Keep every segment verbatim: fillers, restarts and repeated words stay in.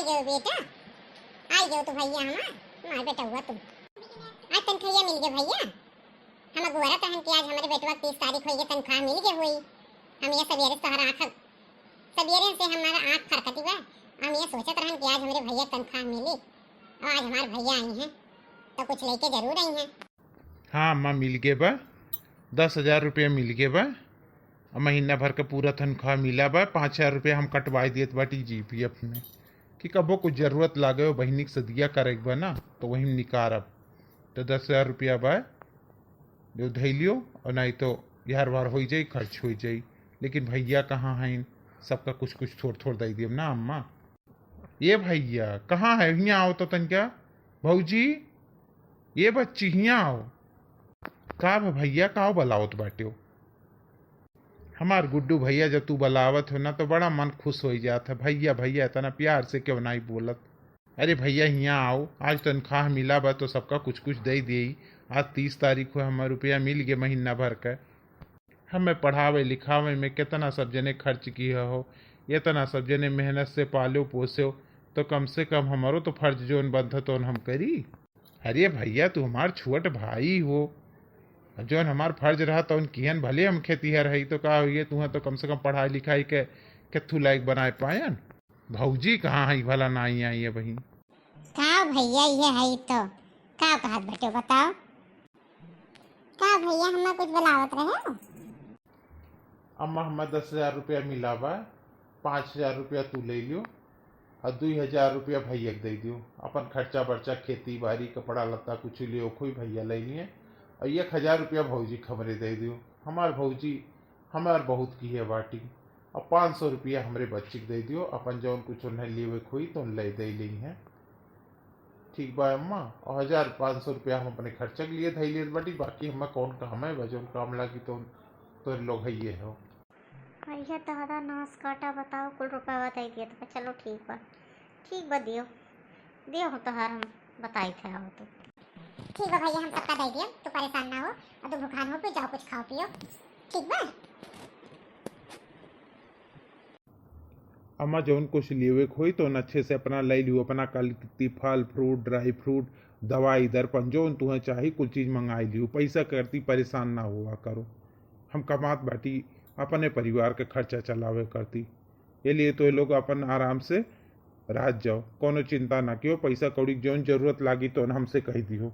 गयो बेटा, आई गयो तू भैया हमार, हमार बेटा हुआ तू। आज तनखैया मिल गए भैया। हम अगोरत रहन कि आज हमरे बेटवा के तीस तारीख होई के तनख्वाह मिल गए होई। हम ये सवेरे से तोहरा आँख, सवेरे से हमारा आँख फरकती बा। हम ये सोचत रहन कि आज हमरे भैया के तनख्वाह मिली और आज हमार भैया आई हैं तो कुछ लेके जरूर आई हैं। हाँ अम्मा, मिल गए बा, दस हजार रुपया मिल गए बा। अब महीना भर के पूरा तनख्वाह मिला बा, पाँच हजार रुपया हम कटवाई देत बाटी जीपीएफ में कि कबो कुछ जरूरत लागे हो, बहिनी के सदिया करे के बा ना, तो वही में निकारब। तो दस हजार रुपया बा, जो धई लियो, और नहीं तो यार वार हो जाई, खर्च हो जाई। लेकिन भैया कहाँ हैं, सबका कुछ कुछ थोड़ थोड़ दे दियब ना अम्मा। ये भैया कहाँ है, हियाँ आओ तो तनिका। भौजी, ये बच्ची हियाँ आओ। का भा भैया, का बलावत बाटे हो? हमार गुड्डू भैया, जब तू बलावत हो ना तो बड़ा मन खुश हो जात है। भैया भैया इतना प्यार से क्यों नहीं बोलत? अरे भैया हियाँ आओ, आज तनख्वाह मिला बा तो सबका कुछ कुछ दे दे। आज तीस तारीख हो, हमार रुपया मिल गए महीना भर का। हमें पढ़ावे लिखावे में कितना सब जने खर्च किए हो, इतना सब जने मेहनत से पालो पोसे हो, तो कम से कम हमारो तो फर्ज जोन बनता तो हम करी। अरे भैया, तू हमार छोट भाई हो, जौन हमार फर्ज रहा तौन किहन। भले हम खेतिहर हई तो का होइए, तुहें तो कम से कम पढ़ाई लिखाई के केथू लायक बनाए पायन। भौजी कहाँ हई भला, नाई आई है बहिन। का भैया, ये हई तो का कहत बटे बताओ? का भैया, हमें कुछ बुलावत रहे हो? अम्मा, हमें दस हजार रुपया मिला बा, पाँच हजार रुपया तू ले लियो और दुई हजार रुपया भैया के दे दियो। अपन खर्चा बर्चा, खेती बाड़ी, कपड़ा लत्ता कुछ लियो, कोई भैया ले लिए, और एक हजार रुपया भौजी के हमरे दे दियो। हमार भौजी हमार बहुत की है बाटी, और पाँच सौ रुपया हमरे बच्ची के दे दियो। अपन जौन कुछ उन्हें लेवे खोई तो उन ले दे ली हैं। ठीक बा अम्मा, और हजार पाँच सौ रुपया हम अपने खर्चा के लिए धई लेत बाटी, बाकी हमें कौन काम है बा, जौन काम लागी तो तोरे लोग है ये हो। भैया तोहरा नाश काटा बताओ, कुल रुपया बताई दिया तो चलो ठीक बा, ठीक बा दियो, दियो हो तोहार हम बताई थे आओ तो। ठीक बा भैया, हम सबका दे दिया, तू परेशान ना हो, और तू भुखान हो, फिर जाओ कुछ खाओ पियो, ठीक बा। अम्मा, जौन कुछ लेवे के होई, तौन अच्छे से अपना ले लियो, अपना कल की फल, फ्रूट, ड्राई फ्रूट, दवाई, दर्पण, जौन तुहें चाही, कुल चीज मंगाई लियो। पैसा करती परेशान ना हुआ करो, हम कमात बाटी, अपने परिवार के खर्चा चलावे करती। ये लिए तो ये लोग अपन आराम से रहत जाओ, कोनो चिंता ना कियो। पैसा कौड़ी के जौन जरूरत लागी, तौन हमसे कह दियो।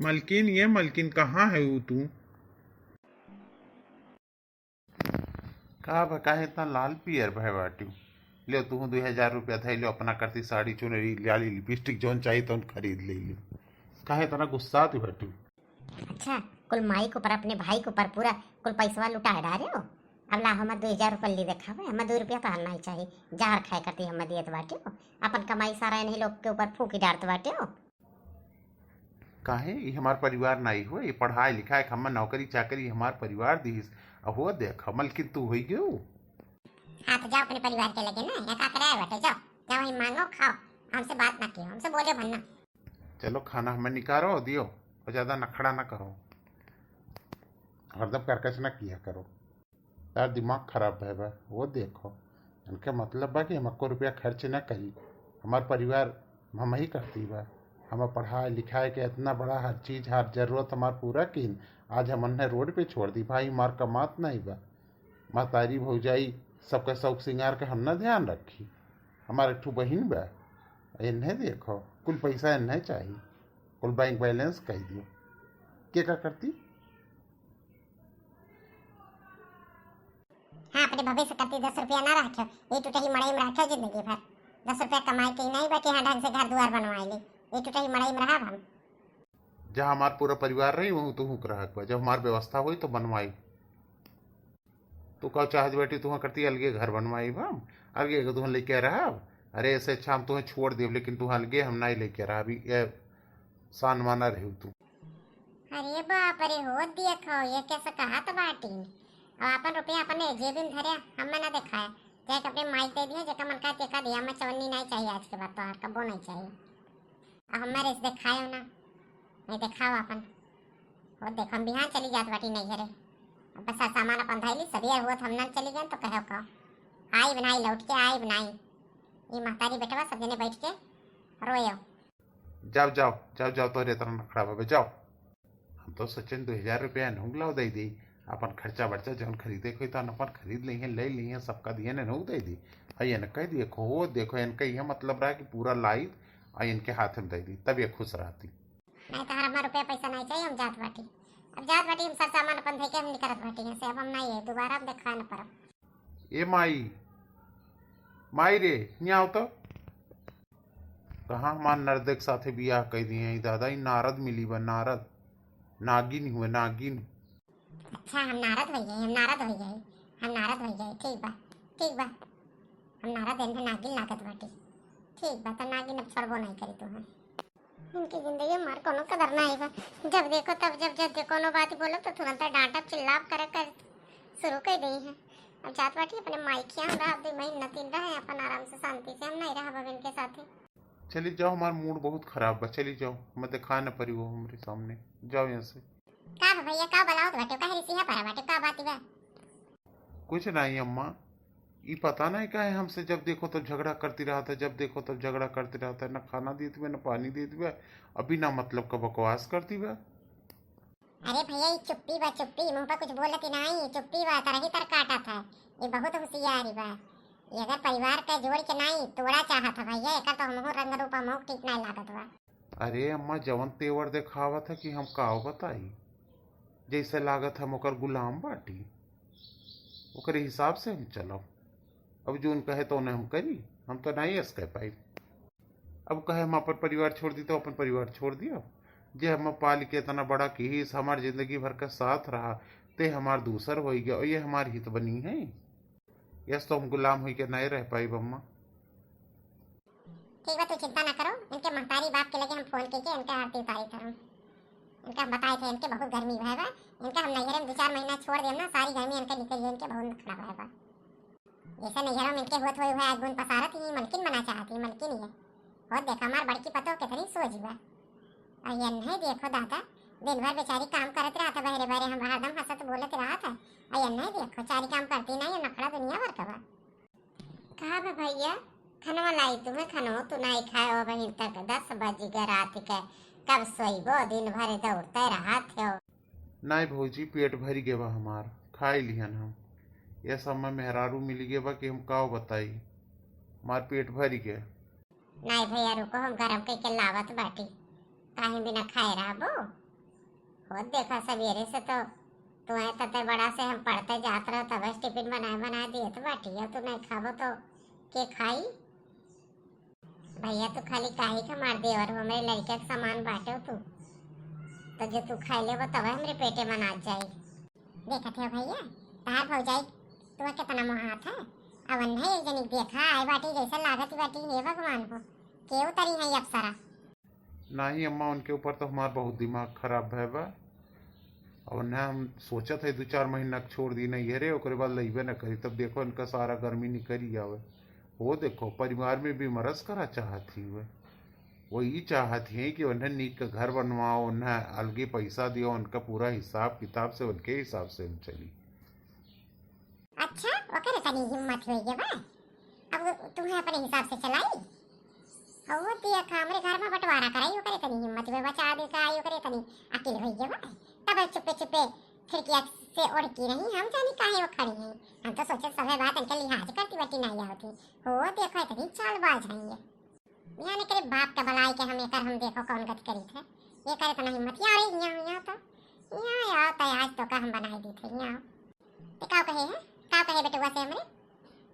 मलकिन, ये मलकिन, कहाँ है ऊ तू? का बा, काहे इतना लाल पियर भय बाटू? ले, तू दुई हजार रुपया धई लो, अपना करती साड़ी, चुनरी, लाली, लिपस्टिक, जौन चाही तौन खरीद ले लो। काहे इतना गुस्सात बाटू? अच्छा, कुल माई के ऊपर, अपने भाई के ऊपर पूरा कुल पैसवा लुटा डारे हो। अब ला, हमार दुई हजार रुपया ले देखावे, हमार दुई रुपया तो नहीं चाही, जहर खाए करती हमें दियत बाटे हो। अपन कमाई सारा इन्हीं लोग के ऊपर फूकी डारत बाटे हो। काहे, ई हमार परिवार नाई हो, ये पढ़ाई लिखाई, हमें नौकरी चाकरी हमार परिवार दिहिस। अहो देख, मलकिन तू होई गयो। हाँ, तो जाओ अपने परिवार के लगे ना, यहाँ का करे आए बाटे, जाओ, जाओ वहीं मांगो, खाओ, हमसे बात ना कियो, हमसे बोले भर ना। चलो, खाना हमें निकारो, दियो, और ज्यादा नखड़ा ना करो, हरदम करकच ना किया करो। यार, दिमाग खराब है बा, वो देखो, इनके मतलब बा कि हम एको रुपया खर्च ना करी, हमार परिवार हम ही करती बा, हमार पढ़ाई लिखाई के इतना बड़ा हर चीज, हर जरूरत हमार पूरा कीन, आज हम उन्हें रोड पे छोड़ दी। भाई, हमार कमात नहीं बा, महतारी भौजाई सबका शौक सिंगार के हम ना ध्यान रखी। हमार एक ठो बहिन बा, इन्हें देखो, कुल पैसा इन्हें चाही, कुल बैंक बैलेंस कह दियो। के का करती? हाँ, अपने भविष्य करती दस रुपया ना रखो, ये टूटही मड़ई में रखो जिंदगी भर। दस रुपया कमाए के नहीं बा कि हाँ ढंग से घर दुआर बनवाए ले, ये टूटही मड़ई में रहब हम। जहाँ हमार पूरा परिवार रही, वहीं तुहूँ के रहक बा। जब हमार व्यवस्था होई तो बनवाई। तू का चाहत बाटी, तुहाँ करती अलगे घर बनवाई हम, अलगे के तुहाँ लेके रहब? अरे, ऐसे अच्छा हम तुहें छोड़ देब, लेकिन तुहाँ अलगे हम नहीं लेके रहब। ई, ए, सान माना रही तू। अरे बाप रे, हो देखो, ये कैसे कहत बाटी? अब अपन रुपया अपने जेब में धरे, हमें ना दिखाए। जाके अपने माई दे दिया, जेका मन का तेका दिया, हमें चवन्नी नहीं चाहिए आज के बाद, तोहार कबो नहीं चाहिए। अब हमारे से दिखायो ना, नहीं दिखाओ अपन। वो देखो, हम बिहान चली जात बाटी नैहरे। अब बस सामान अपन धइली, सवेर होत हम ना चली गए तो कहो कहो, आइब नाई, लौट के आइब नाई। ये महतारी बेटवा सब जने बैठ के रोयो। जाओ, जाओ, जाओ, जाओ, तोहरे इतना नखड़ा बाबे, जाओ। हम तो सोचेन दो हजार रुपया एनहू लाओ दे दी, अपन खर्चा बर्चा जौन खरीदे कोई तो अपन खरीद लेइहें, ले लेइहें, सबका दिए एनहू दे दी। और इनका देखो, वो देखो, इनका यह मतलब रहा कि पूरा लाई और इनके हाथ में दे दी, तब ये खुश रहती। नहीं तो हमार रुपया पैसा नहीं चाहिए, हम जात बाटी। अब जात बाटी, हम सर सामान अपन धइके हम निकलत बाटी यहाँ से, अब हम नहीं है, दोबारा अब देखा न परब। ए माई, माई रे, हियाँ आओ तो। कहाँ हमार नरदे के साथे बियाह कइ दिए हैं दादा, ई नारद मिली बा, नारद। नागिन हुए, नागिन। अच्छा, हम नारद होइ गए, हम नारद होइ गए, हम नारद होइ गए, ठीक बा, ठीक बा। हम नारद एन्हे नागिन लागत बाटी। ठीक बा, तो नागिन अब छोड़बो नहीं करी तू हम। इनकी जिंदगी में हमार कोनो कदर ना आई बा। जब देखो तब, जब, जब दे-, कोनो बात बोलो तो तुरंत डांटब, चिल्लाब करे कर शुरू कर देई है। अब जात बाटी अपने माई के यहाँ रह, दो महीना तीन रहे, अपन आराम से शांति से हम नहीं रहब अब इनके साथे। चली जाओ, हमार मूड बहुत खराब बा, चली जाओ, मैं देखा न परी वो हमरे सामने, जाओ यहाँ से। का बा भैया, का बलावत बाटे, काहे रिसिया परा बाटे, का बात बा? कुछ नहीं अम्मा, ई पता नहीं काहे हमसे जब देखो तब झगड़ा करती रहत है, जब देखो तब झगड़ा करती रहत है, न खाना देती बा, न पानी देती बा, अभी ना मतलब का बकवास करती बा। अरे भैया, ई चुप्पी बा, चुप्पी, मुंह पर कुछ बोलती नहीं, चुप्पी बा, तरही तर काटत है। ये बहुत होशियारी बा। ये अगर परिवार का जोड़ के नहीं तोड़ा चाहत है भैया, एकर तो हमहू रंग रूप हमहू ठीक नहीं लागत बा। अरे अम्मा, जवन तेवर देखावत है कि हम काव बताई, जैसे लागत हम ओकर गुलाम बाटी, ओकरे हिसाब से हम चलब। अब जोन कहे तो उन्हें हम करी, हम तो नहीं ऐस कह पाई। अब कहे हम अपन परिवार छोड़ दी तो अपन परिवार छोड़ दियो। जे हम पाल के इतना बड़ा किहिस, हमार जिंदगी भर का साथ रहा, ते हमार दूसर होइ गया और ये हमार हित बनी है। यस तो हम गुलाम होई के नहीं रह पाई अम्मा। ठीक बा, तू चिंता ना करो, इनके महतारी बाप के लगे हम फोन करके इनके आरती उतारी करूँ। इनका हम बताए थे, इनके बहुत गर्मी भय बा, इनका हम नैहरे में दो चार महीना छोड़ देम ना, सारी गर्मी इनके निकल जाए, इनके बहुत नखड़ा भय बा। जैसे नैहरों में इनके होत होई हुआ गुण पसारत ही मलकिन बना चाहत ही, मलकिन ही है। होत देखा हमार बड़की पतोह कितनी सोझ बा। और ये नहीं देखो दादा, दिन भर बेचारी काम करत रहत है, बहरे बहरे हम हरदम हंसत बोलत रहत है। और ये नहीं देखो, चारी काम करती नहीं, ये नखड़ा दुनिया भर का बा। कहा बे भैया, खनवा लाई तुम्हें, खनवा तू नहीं खाए हो अबहिन तक, दस बज गए रात के, कब सोइबो, दिन भर दौड़ते रहत हो। नहीं भौजी, पेट भरी गवा हमार, खाई लिहन हम। ये समय मेहरारू मिली गवा कि हम काव बताई, हमार पेट भरी गए। नहीं भैया रुको, हम गरम कइके लावत बाटी, काहे बिना खाए रहबो? होत देखा सवेरे से तो तू है तते बड़ा से हम पढ़ते जात रह, तब से टिफिन बनाए बनाए दियत बाटी, अब तू नहीं खाबो तो के खाई? भैया तू खाली काहे के मार देवर हो, हमरे लड़के के समान बाटे तू, तो जो तू खाई लेबो तब हमरे पेटे मना जाई। देखत है भैया, तहार भौजाई तुम्हें कितना मोहात है। अब नहीं एक जनी देखा आए बाटी, जैसे लागत बाटी, हे भगवान हो, के उतरी है अप्सरा। नहीं अम्मा, उनके ऊपर तो हमार बहुत दिमाग खराब भय बा। और ना हम सोचत है दो चार महीना के छोड़ दी नहीं है रे, ओकरे बाद लइबे न करी, तब देखो इनका सारा गर्मी निकल ही आवे। वो देखो परिवार में भी मरस करा चाहत ही वे। वो ई चाहत हैं कि उन्हें नीक के घर बनवाओ, उन्हें अलगे पैसा दियो, उनका पूरा हिसाब किताब से, उनके हिसाब से हम चली। अच्छा, ओकर इतनी हिम्मत होई गे बा? अब वो तुम्हें अपने हिसाब से चलाई? और वो दिया का हमरे घर में बंटवारा कराई, ओकर इतनी हिम्मत हुई, बचा दे का आई, ओकर इतनी अकिल होई गे बा? तब चुप्पे चुप्पे खिड़किया से ओढ़ की रही, हम जानी काहे वो खड़ी हैं। हम तो सोचे सभे बात इनके लिहाज करती बटी नहीं आवती। हो देखो, इतनी चालबाज हैं ये। यहाँ एकरे बाप के बलाई के हम एकर हम देखो कौन गति करी थे। ये करे तो नहीं मत, यहाँ रे, यहाँ, यहाँ तो, यहाँ आओ तो आज तो का हम बनाई दी थे, यहाँ आओ। ते का कहे है? का कहे बेटुआ से हमरे?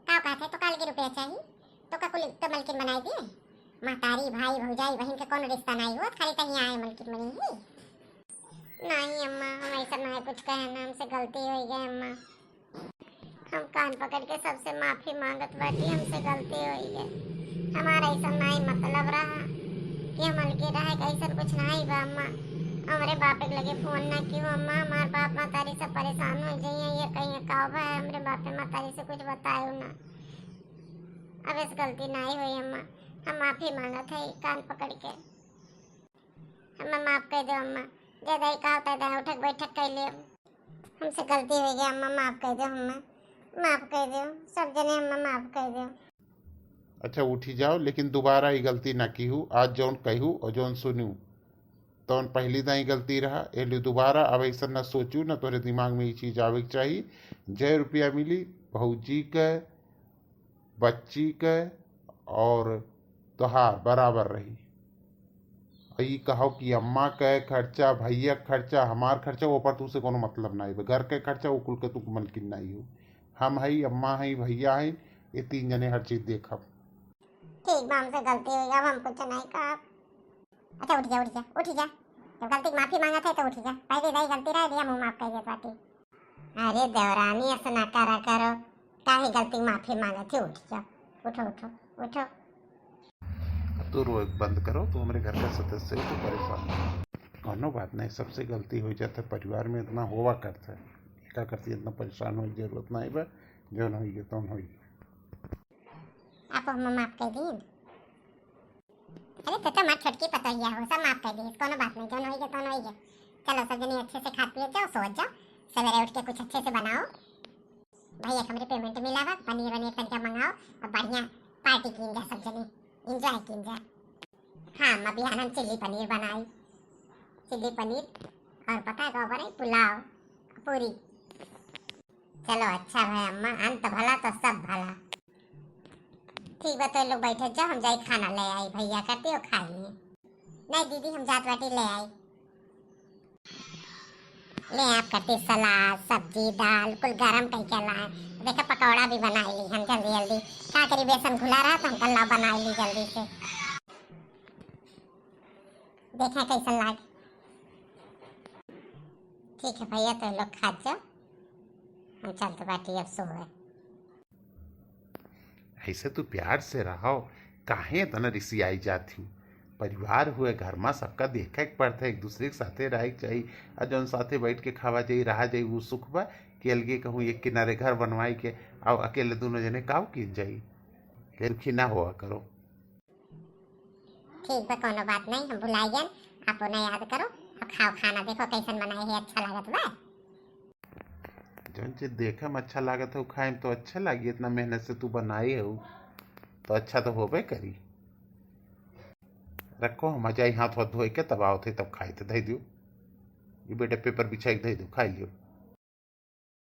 का कहत है? तो काल के रुपया चाहिए? तो का कुल तो मलकिन बनाई दिए? महतारी, भाई, भौजाई, बहन के कौन रिश्ता नहीं हुआ, खाली तो यहाँ आए मलकिन बनी ही। नहीं अम्मा, हम ऐसा नहीं कुछ कहे ना, हमसे गलती हो गई अम्मा। हम कान पकड़ के सबसे माफी मांगत बाटी, हमसे गलती होई गई। हमारा ऐसा नाई मतलब रहा कि हम अलगे रहे, ऐसा कुछ नाई बा अम्मा। हमरे बाप के लगे फोन ना कियो अम्मा, हमार बाप महतारी सब परेशान हो जाइए, ये कहीं का बा, हमरे बाप महतारी से कुछ बतायो ना। अब इस गलती नाई हुई अम्मा, हम माफी मांगत है कान पकड़ के। हमें माफ कर दो अम्मा, जे दाई कहा तै दाई उठक बैठक कर लियो। हमसे गलती हो गया अम्मा, माफ कर दो हमें, माफ कर दो, सब जने हमें माफ कर दो। अच्छा उठी जाओ, लेकिन दोबारा ई गलती ना कीहू। आज जौन कहू और जौन सुनू तौन पहली दाई गलती रहा, एहले दोबारा अब ऐसा न सोचू, न तोहरे दिमाग में ई चीज आवे के चाही। जय रुपया मिली, भौजी के, बच्ची के और तोहार बराबर रही। और ई कहो कि अम्मा के खर्चा, भैया के खर्चा, हमार खर्चा, वो पर तुमसे कोनो मतलब ना बा। घर के खर्चा, वो कुल के तू मलकिन ना हो। हम हई, अम्मा हई, भैया हई, ये तीन जने हर चीज देखब। ठीक बा, हमसे गलती हो गया, अब हम कुछ नहीं कहब। अच्छा उठ जा, उठ जा, उठ जा। जब गलती की माफी मांगत है तो उठ जा। पहले दाई गलती रहे, दिया मुंह माफ कर देत बाटी। अरे देवरानी, ऐसा ना करा करो, काहे गलती माफी मांगत है? उठ जा, उठो, उठो, उठो। अब तो रोए बंद करो, तो हमरे घर का सदस्य हो, तो परेशान मत हो। कौनो बात नहीं, सबसे गलती हो जाता है, परिवार में इतना होवा करता है, का करती इतना परेशान हो, जरूरत नहीं बा, जौन होई है तौन होई। आप हमें माफ कर दीन। अरे तो, तो हमार छोटकी पतोहिया हो, सब माफ कर दीन, कोनो बात नहीं, जौन होई है तौन होई है। चलो सब जनी अच्छे से खा पिए जाओ, सो जाओ, सवेरे उठ के कुछ अच्छे से बनाओ। भैया हमरे पेमेंट मिला बा, पनीर वनीर तनिका मंगाओ और बढ़िया पार्टी कीन जा सब जनी, एंजॉय कीन जा। हाँ, अम्मा बिहान हम चिल्ली पनीर बनाई, चिल्ली पनीर और पता है का बनाई, पुलाव, पूरी। चलो अच्छा भाई अम्मा, अंत भला तो सब भला। ठीक बा, तो लोग बैठे जाओ, हम जाई खाना ले आई, भैया करती हो खाई। नहीं दीदी, हम जात बाटी ले आई। ले आप करती सलाद, सब्जी, दाल कुल गरम करके लाए। देखा पकौड़ा भी बनाई ली हम जल्दी जल्दी। का करी, बेसन घुला रहा तो हम कल बना ली जल्दी से। देखा कैसन लाग। ठीक है भैया, तो लोग खा जाओ, हम चलत बाटी अब सोए। ऐसे तू प्यार से रहो, काहे इतना रिसियाई जात हूँ? परिवार हुए घर में सबका देखे के पड़ता है, एक दूसरे के साथे रहे के चाहिए। और जौन साथे बैठ के खावा जाई, रहा जाई, वो सुख बा कि अलगे कहूँ एक किनारे घर बनवाई के, और अकेले दोनों जने काव किन जाई? ले दुखी ना हुआ करो। ठीक बा, कोनो बात नहीं, हम भुलाई गए, आप उन्हें याद करो और खाओ खाना, देखो कैसन बनाए है, अच्छा लागत बा। जौन चीज देखे में अच्छा लागत है, खाए में तो अच्छा लागी, इतना मेहनत से तू बनाई है, तो अच्छा तो होबे करी। रखो, हम जाई हाथ वाथ धोए के, तब आओ थे, तब खाए थे, धई दियो। ये बेटे पेपर बिछाई के धई दियो, खाई लियो।